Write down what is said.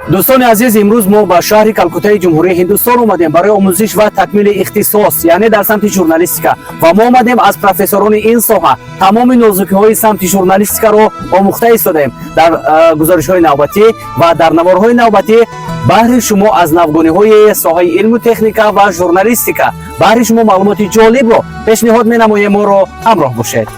Дӯстони азиз, имрӯз мо ба шаҳри Калкутаи Ҷумҳурии Ҳиндустон омадем барои омӯзиш ва такмили ихтисос, яъне дар самти журналистика. Ва мо омадем, аз профессорони ин соҳа тамоми нозукиҳои самти журналистикаро омӯхта истодаем. Дар гузоришҳои навбатӣ ва дар наворҳои навбатӣ баҳри шумо аз навгониҳои соҳаи илму техника ва журналистика баҳри шумо маълумоти ҷолибро пешниҳод менамоем. Моро ҳамроҳ бошед.